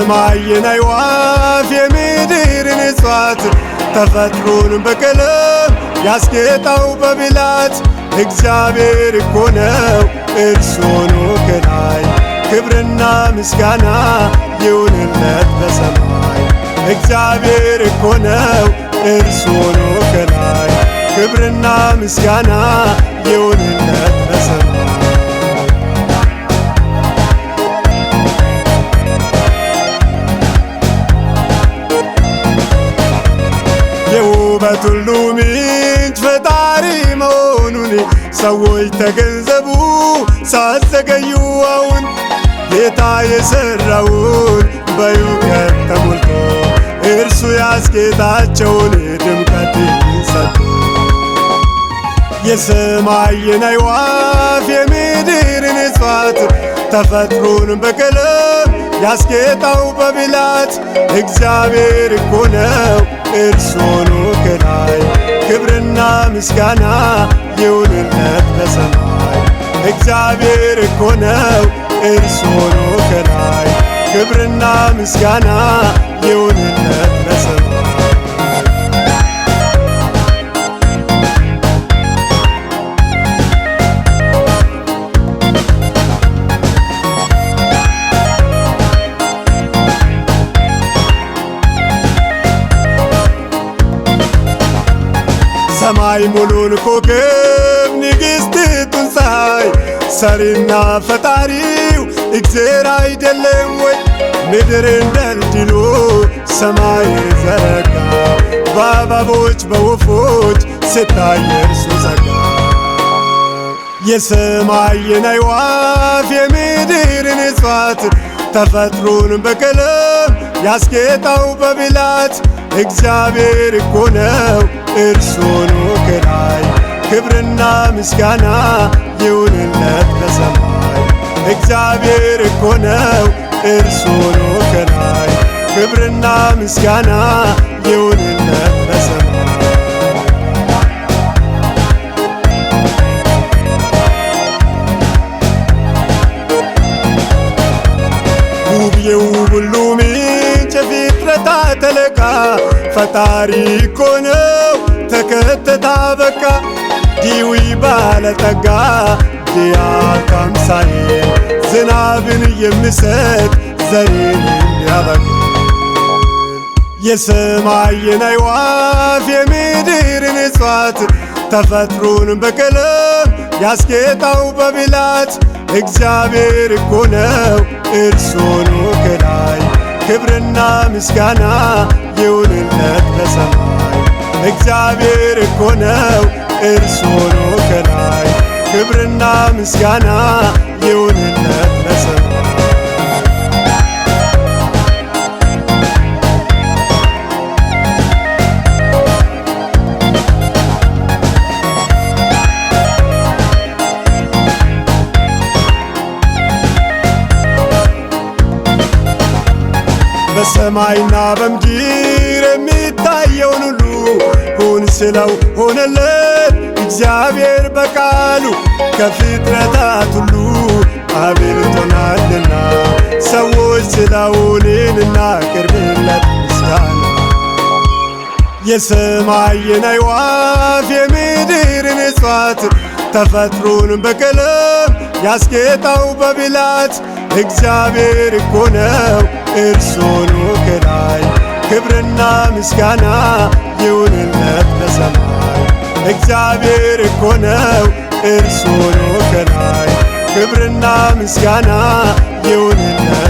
የሰማይን አዕዋፍ የምድርን እጽዋት ተፈጥሮን በቀለም ያስጌጠው በብላት እግዚአብሔር እኮ ነው እርሱ ሆኖ ከላይ ክብርና ምስጋና ይሁንለት በሰማይ። እግዚአብሔር እኮ ነው እርሱ ሆኖ ከላይ ክብርና ምስጋና ይሁንለት በሰማይ። የውበት ሁሉ ምንጭ ፈጣሪ መሆኑን ሰዎች ተገንዘቡ ሳትዘገዩ አሁን። ጌታ የሠራውን በእውቀት ተሞልቶ እርሱ ያስጌጣቸውን ድምቀት ሰጥቶ። የሰማይን አዕዋፍ የምድርን እጽዋት ተፈጥሮን በቀለም ያስጌጠው በብላት እግዚአብሔር እኮ ነው እርሱ ሆኖ ከላይ ክብርና ምስጋና ይሁንለት በሰማይ። እግዚአብሔር እኮ ነው እርሱ ሆኖ ከላይ ክብርና ምስጋና ይሁንለት በሰማይ። ሰማይ ሙሉን ኮከብ ንግሥቲቱን ፀሐይ ሰሪና ፈጣሪው እግዜር አይደለም ወይ? ምድርን ደልድሎ ሰማይን ዘረጋ በአበቦች በወፎች ስታይ እርሱ ጸጋ። የሰማይን አዕዋፍ የምድርን እጽዋት ተፈጥሮን በቀለም ያስጌጠው በብላት እግዚአብሔር እኮ ነው እርሱ ሆኖ ከላይ ክብርና ምስጋና ይሁንለት በሰማይ። እግዚአብሔር እኮ ነው እርሱ ሆኖ ከላይ ክብርና ምስጋና ይሁንለት በሰማይ። ውብ የውብ ሁሉ ምንጭ የፍጥረታት አለቃ ፈጣሪ እኮ ነው ተከተታ በቃ። ዲዊ ባለጠጋ ዲያ ካምሳዬ ዝናብን የሚሰጥ ዘርን የሚያበቅል። የሰማይን አዕዋፍ የምድርን እጽዋት ተፈጥሮን በቀለም ያስጌጠው በብላት እግዚአብሔር እኮ ነው እርሱ ሆኖ ከላይ ክብርና ምስጋና ይሁንለት በሰማይ። እግዚአብሔር እኮ ነው እርሱ ሆኖ ከላይ ክብርና ምስጋና ይሁንለት በሰማይ። በሰማይና በምድር የሚታየውን ሁሉ ሁን ስለው ሆነለት እግዚአብሔር በቃሉ። ከፍጥረታት ሁሉ አብልጦናልና ሰዎች ስለውልን እናቅርብለት ምስጋና። የሰማይን አዕዋፍ የምድርን እጽዋት ተፈጥሮን በቀለም ያስጌጠው በብላት እግዚአብሔር እኮ ነው እርሱ ሆኖ ከላይ ክብርና ምስጋና ይሁንለት በሰማይ። እግዚአብሔር እኮ ነው እርሱ ሆኖ ከላይ ክብርና ምስጋና ይሁንለት